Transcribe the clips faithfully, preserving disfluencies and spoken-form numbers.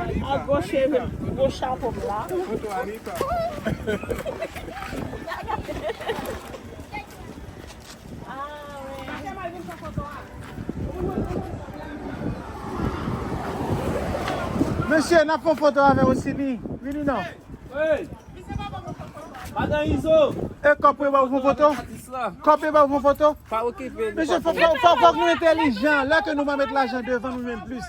Ak gwo cheve, gwo chapo m la. Mesye, n ap fè yon foto avè Osini. Vini non. Hey! Madan Izo! E kòb pou yo ba w fè yon foto? Kòb pou yo ba w fè yon foto? Pa okipe li. Mesye, fòk, fòk, fòk, fòk nou entèlijan. Lè ke nou pa met lajan devan, nou jwenn plis.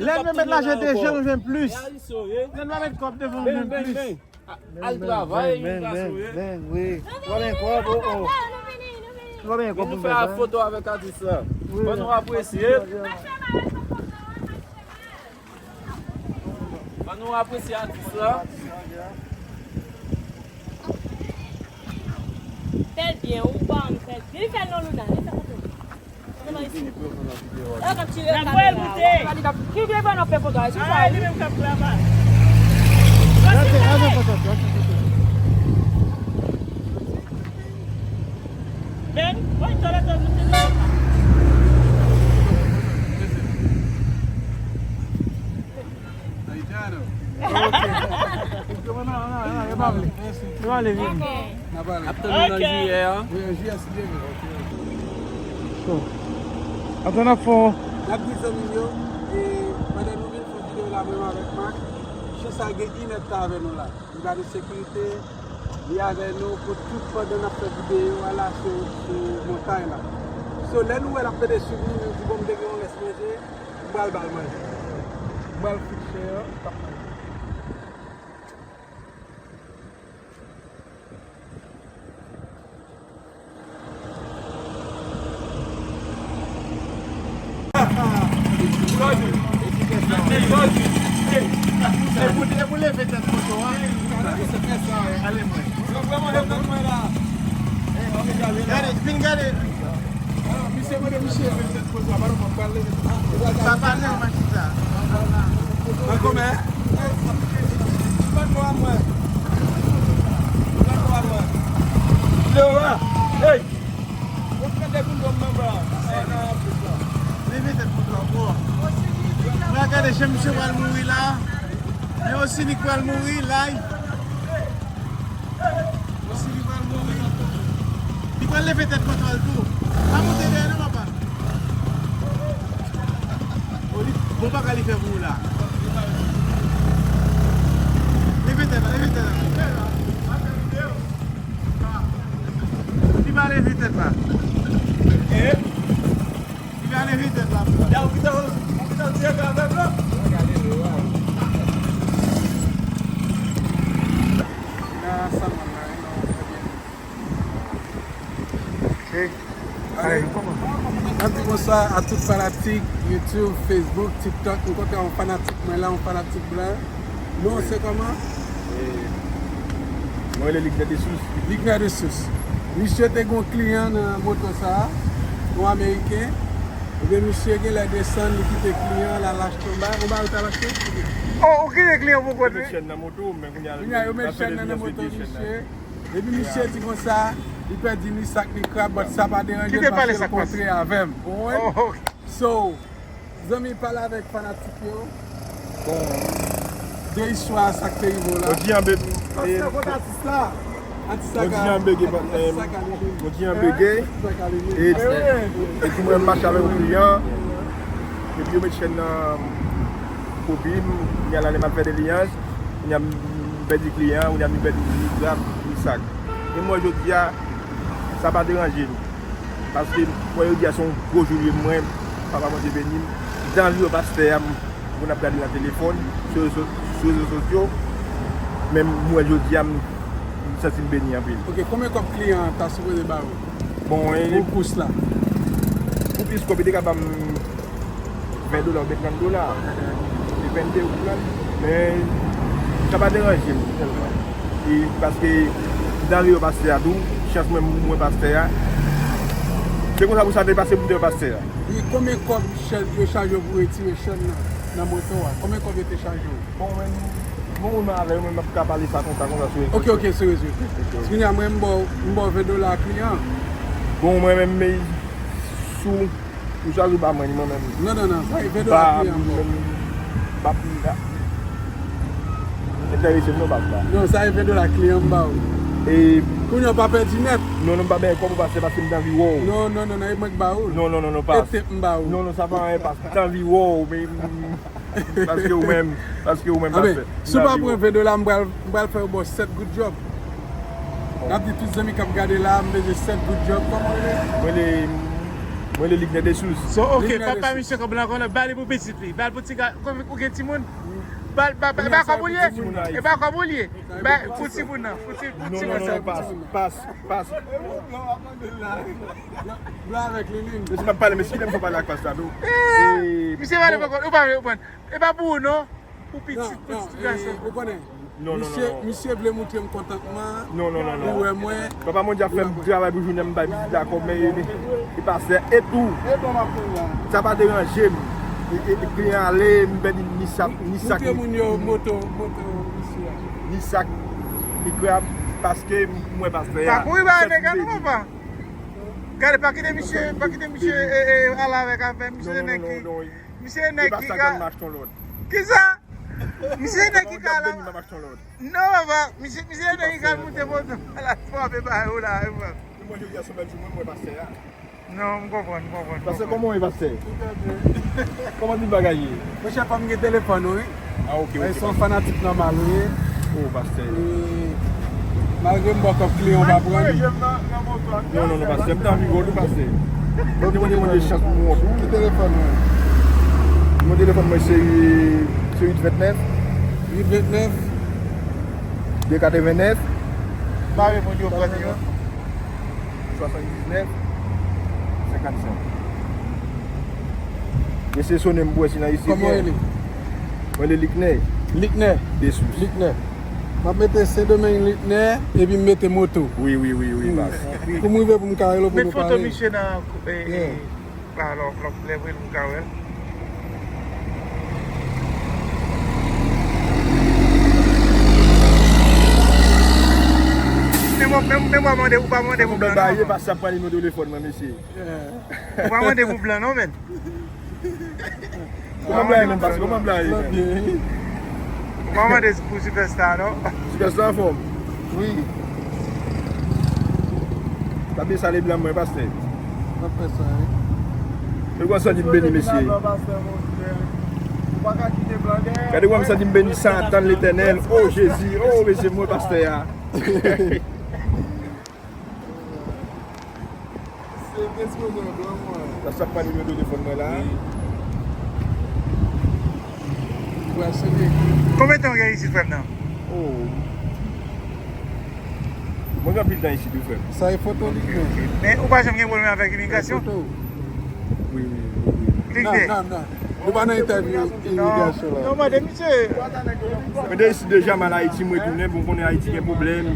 Lè nou met lajan devan, nou jwenn plis. Lè nou pa met kòb devan, nou jwenn plis. Al travay, gason, ye. Bang, bang, bang, wi. Ou pa gen kòb, oh, oh. Ou pa gen kòb pou nou fè sa. Foto avèk atis la. Wi. Ban nou apresye. Ban nou apresye atis la. Fè l byen, ou pa ann fè l byen. Li fè l non, Luna, li fè l non. N ap voye l moute. Ki vle ban nou fè foto a? Sou sa, li menm k ap travay. Gade, gade foto, gade foto. Ben, woy, talè, talè, talè. Ayiti a, non. Ok. Non, non, non, non, yo pa vle. Yo pa vle vini. Ok. N ap ale. Ap tann nou nan jiyè a. Wi, an jiyè, si Dye vle. Ok. So, atò n ap fè yon. N ap di zanmi m yo, e, pandan nou vin fè videyo la, menm avèk Marc, chen sa gen inèdtan avè nou la. Li ba nou sekirite, li avè nou pou tout pandan n ap fè videyo a la sou, sou montay la. So, lè nou wè l ap tande swiv nou, nou di, "Bon, m te gen yon lès manje, m pral ba l manje." M pral fout chen an, l ap manje. E pou, e pou leve tèt foto a. Ale mwen. Gade, vin gade. Misye mande misye. Papa nan machita. Mwen kòmè. Ban mwen. Ban mwen. Lewa. Hey. Mwen pran de koulè mwen ba. Leve tèt mwen ankò. Mwen gade jan misye pral mouri la. Men Osini k pral mouri la. Osi li pral mouri. Li pral leve tèt konsa l tou. Pa monte dèyè non, papa. O, li, bon bagay li fè pou ou la. Leve tèt la, leve tèt la. Li pa leve tèt la. Li pa leve tèt la. Ya, ou pita, ou pita dirèk avè m la. Nan salmon nan, non, trè byen. Ok. Alè, n ap di bonswa a tout fanatik YouTube, Facebook, TikTok. M kontan yon fanatik mwen la, yon fanatik blan. Non, se kòman? E, mwen rele Ligner de Sous. Ligner de Sous. Misye te gon kliyan nan moto sa a, yon Ameriken. Ebyen, misye genlè desann, li kite kliyan, l al achte yon bagay. Yon bagay ou t al achte? Oh, ou kite kliyan pou kont li? Yo met chèn nan moto, men kounye a, kounye a, yo met chèn nan, nan moto misye. Epi misye di konsa, li pèdi ni sak ni krab, but sa pa deranje l paske l kontre avè m. Ou konprann? Oh, ok. So, zanmi, pale avèk fanatik yo. Bon. De istwa sa k te rive w la. Odji an be-, Paske kot atis la? Atis la ka, Odji an bege, atis la ka leve. Odji an bege. Atis la ka leve. E, e tou mwen m mache avèk yon kliyan. Epi yo met chèn nan kopi m, kounye a la lè m ap fè delivrans, kounye a m pèdi kliyan, kounye a m pèdi ni krab, ni sak. E mwen jodi a, sa pa deranje m. Paske mwen jodi a se yon gwo jou li ye mwen, papa Bondye beni m. Dan liyo pastè a, m konn ap gade nan telefòn, sou rezo, sou rezo sosyo, men mwen jodi a, m, m santi m beni anpil. Ok, konbyen kòb kliyan an ta sipoze ba ou? Bon, e pou kous la? Pou plis kòb, li te ka ba m ven dola oubyen trant dola. Li vennde ou trant. Men sa pa deranje m tèlman. E paske m t al wè pastè a tou, chans mwen, mwen pastè a. Se konsa pou sa te pase pou m te wè pastè a. E konbyen kòb chè-, yo chaje w pou retire chèn nan, nan moto a? Konbyen kòb yo te chaje w? Bon, mwen, bon, mwen avè yo, mwen m ap ka pale sa konsa, konsa, sou rezo. Ok, ok, sou rezo. Ok. Kounye a, mwen, m ba w, m ba w ven dola kliyan. Bon, mwen menm, men, sou Ou chwazi ou ba mwen li, mwen menm. Non, non, non, sa e ven dola kliyan an ba w. M ap enterese m non, pasta. Non, sa e ven dola kliyan m ba ou. E kounye a w pa pèdi nèt. Non, non, m pa benyen kòb ou, pastè, paske m t anvi wè w. Non, non, non, non, e mwen k ba ou l. Non, non, non, non, pas. E tep m ba ou. Non, non, sa pa anyen, pas. M t anvi wè w, men, mm, paske ou menm, paske ou menm, pastè. Si w pa pran ven dola, m pral, m pral fè w ba w sèt goud djòb. N ap di tout zanmi k ap gade la, m bezwen sèt goud djòb. Kòman w rele? Mwen le, mwen le Ligner Desous. So, ok, papa misye kòb la, konnen, ba li pou pitit li. Ba l pou ti ga, kòm ou gen timoun. Ba l, ba, ba, e pa kòb ou l ye? E pa kòb ou l ye? Ba, pou timoun nan, pou ti, pou timoun nan. Non, non, non, pas, pas, pas. Blan avèk li, li. Mesye, m ap pale, mesye, lè m fè pale ak pasta tou. Eh, misye pale poko, ou pa vle konprann. E pa pou ou non. Pou pitit, pitit gason. Ou konnen. Non, non, non, misye, non. Misye vle montre m kontantman. Non, non, non, non. Li wè mwen. Papa Bondye ap fè m travay pou jounen m bay pitit la kòb, men e, e, e pastè e tou. Sa pa deranje m. E, e, e kliyan ale, m pèdi ni sa, ni sa ki, montre moun yo moto, moto misye a. Ni sa ki krab, paske m wè pastè a. Pa kouri ba nèg la non, papa. Gade, pa kite misye, pa kite misye, e, e, ale avèk afè misye, nèg ki, misye nèg ki ka. Kisa? Misye nèg ki ka la. Non, papa, misye, misye nèg ki ka monte moto la, frape ba yo la, e frape. Non, m konprann, m konprann, m konprann. Pastè, kòman w ye, pastè? Kòman tout bagay ye? Monchè, pa m gen telefòn ou, wi. Ah, ok, ok, pastè. Se yon fanatik nòmal ou ye. Oh, pastè. E malgre m ba w kòb kliyan, w pa pran li. Non, non, non, pastè, m t anvi wè w tou, pastè. Mwen te mande chans pou mwen tou. Ki telefòn ou? Nimewo telefòn mwen se, se uit vennèf. Uit vennèf. De katrevennèf. Pa reponn yo, pran li yo. Swasanndiznèf, senkannsenk. Mesye, sonnen m pou wè si nan isit. Kòman w rele? Mwen le Liknè. Liknè. Desous. Liknè. M ap mete Sendomeng Liknè, epi m mete moto. Wi, wi, wi, wi, baz. Pou m rive pou m ka rele w pou nou pale. Met foto misye nan, eh, eh, pa lè, lè, lè vre nou ka wè l. Men mwen, men, men mwen mande, ou pa mande pou blan non. Pastè ap pran nimewo telefòn mwen, mesye. Ou pa mande pou blan non, men. Kòman blan ye menm, pastè? Kòman blan ye menm? Ou pa mande pou Superstar non. Superstar anfòm? Wi. Pa bliye salye blan mwen, pastè. M ap fè sa, wi. Gade kòman m santi m beni, mesye. Gade kòman m santi m beni, sa tann Letènèl. O Jezi, o mesye, mwen pastè a. Se eksplozyon blan mwen. Sa, sa pa nimewo telefòn mwen la. Wi. Ou pral sone. Konbyen tan w gen isit, frè m nan? Oh. Mwen gen anpil tan isit wi, frè m. Sa e foto li, men. Men ou pa janm gen pwoblèm avèk imigrasyon? Wi, wi, wi, wi. Klik de. Non, non, non. Nou pa nan entèvyou imigrasyon la. Non, mande misye. Mwen te isit deja, m al Ayiti, m retounen, bon, konnen Ayiti gen pwoblèm,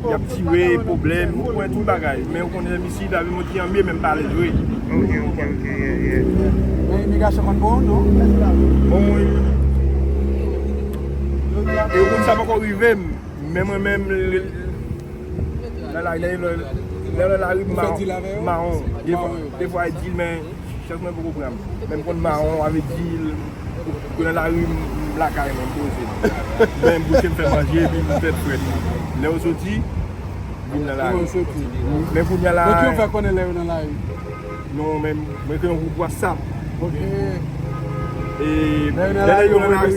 y ap tire, pwoblèm, ou konnen tout bagay. Men ou konnen isit, avè mwen ki an byen, men m pale vre. Ok, ok, ok, yeah, yeah. Men imigrasyon konn bon, non? Bon, wi. E ou konn sa poko rive m, men mwen menm, lè, lè, lè, lè, lè lari m mawon. Defwa, defwa, e di l, men chans mwen poko pran m. Men m konn mawon, avè di l, ou nan lari m lakay mwen, m poze. Men bouch m fè manje, epi m tèt frèt. Lè yo soti, vin nan lari. Men kounye a la. Men ki yo fè konnen lè yo nan lari? Non, men mwen kreye yon gwoup WhatsApp. Ok. E lè yo nan lari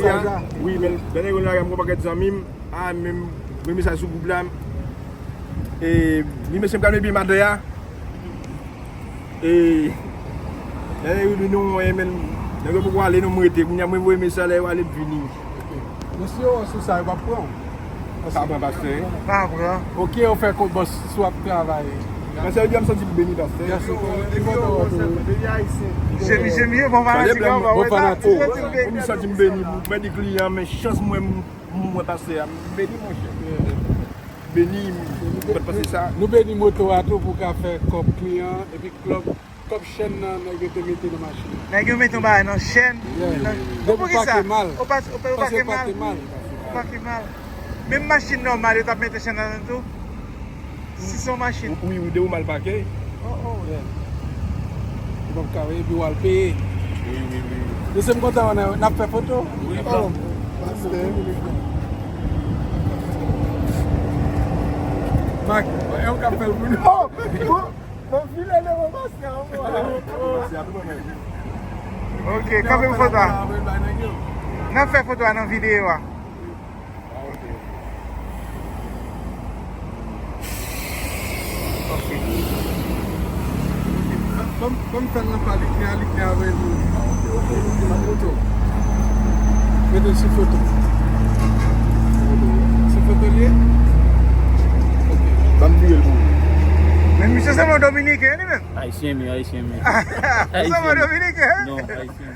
a, wi, men lè yo nan lari a, m gon pakèt zanmi m. Ah, men m voye mesaj sou gwoup la. E li mesye m ka mete pye m atè a. E lè yo di non, e men nèg yo poko ale non, m rete. Kounye a mwen voye mesaj, lè yo ale m vini. Ok. Men si yo wè sou sa, yo p ap pran w. Pa pran pastè. Pa pran. Ok, yo fè kont bòs si w ap travay. Pastè, jodi a m santi m beni, pastè. Yes, ok. Ki foto w tou? Jemi, jemi, bon fanatik, bon fanatik. Mwen santi m beni, mwen di kliyan, men chans mwen, mwen pastè a, m beni, monchè. Beni, m pa t panse sa. Nou beni moto a tou pou ka fè kòb kliyan, epi kòb, kòb chèn nan, nèg yo te mete nan machin. Nèg yo mete yon bagay nan chèn. Yeah. Nan, bon, poukisa? Ou pake mal. Ou pa, ou pa, ou pake mal. Ou pake mal. Menm machin nòmal, yo t ap mete chèn ladan tou. Si se yon machin. Wi, wi, de ou mal pake. Oh, oh. Yeah. Ou p ap ka, epi w al peye. Wi, wi, wi. Mesye, m kontan wè n ap fè foto. Wi, oh, pastè. Mak, e w k ap fè l pou nou. Oh, bon, bon, file devan pastè an, mwen. Ok, kanpe pou foto a. N ap fè foto a nan videyo a. Ok. Ban m, ban m fè l nan pa liknè a, liknè a voye pou ou. Ok, ok, ok. Nan foto. Mete l sou foto. Sou foto l ye? Ok. Ban m vire l pou ou. Men misye se yon Dominiken, li menm. Ayisyen, wi, Ayisyen, wi. Se yon Dominiken? Non, Ayisyen.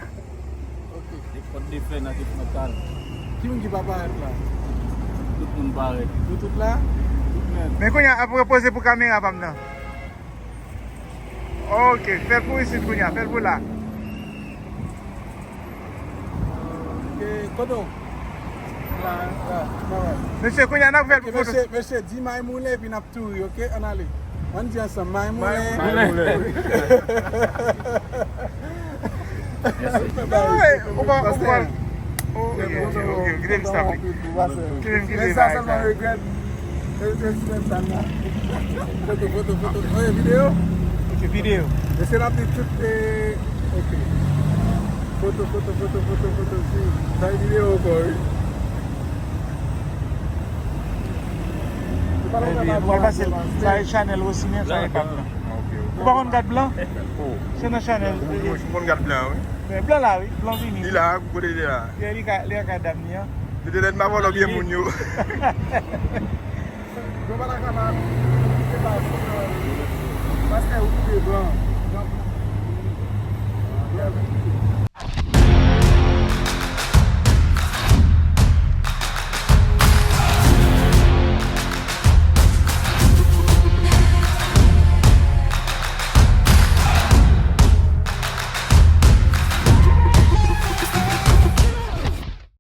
Ok. Depòt de flè nan depòt kal. Ki moun ki pa parèt la? Tout moun parèt. Nou tout la? Tout nèt. Men kounye a, ap repoze pou kamera pa m nan. Ok, fè l pou isit kounye a, fè l pou la. Ok, kote w? La, la, la, la. Mesye, kounye a, n ap fè l pou foto. Mesye, mesye, di may moulen epi n ap Tou ri, ok? Ann ale. Ann di ansanm, may moulen. May moulen. Mèsi. Ou pa, ou pa. Oh, ok, ok, ok. Kite m sa, wi. Kite m, kite m sa. Foto, foto, foto. Oye, videyo? Ok, videyo. Mesye, n ap di tout, eh, ok. Foto, foto, foto, foto, foto. Si, bay videyo ankò, wi. Ebyen, nou pral pase l. Sa e chanèl Rosinen, sa e pa m nan. Ou pa konn gad blan? Se nan chanèl. Ou konn gad blan, wi. Men blan la, wi. Blan vini. Li la, kote li la? Li, li ka, li ka dam ni an. Petèt m pa vòlò byen moun yo. Yo pa ta ka pa kite ba yo. Pastè, ou kite blan. Blan.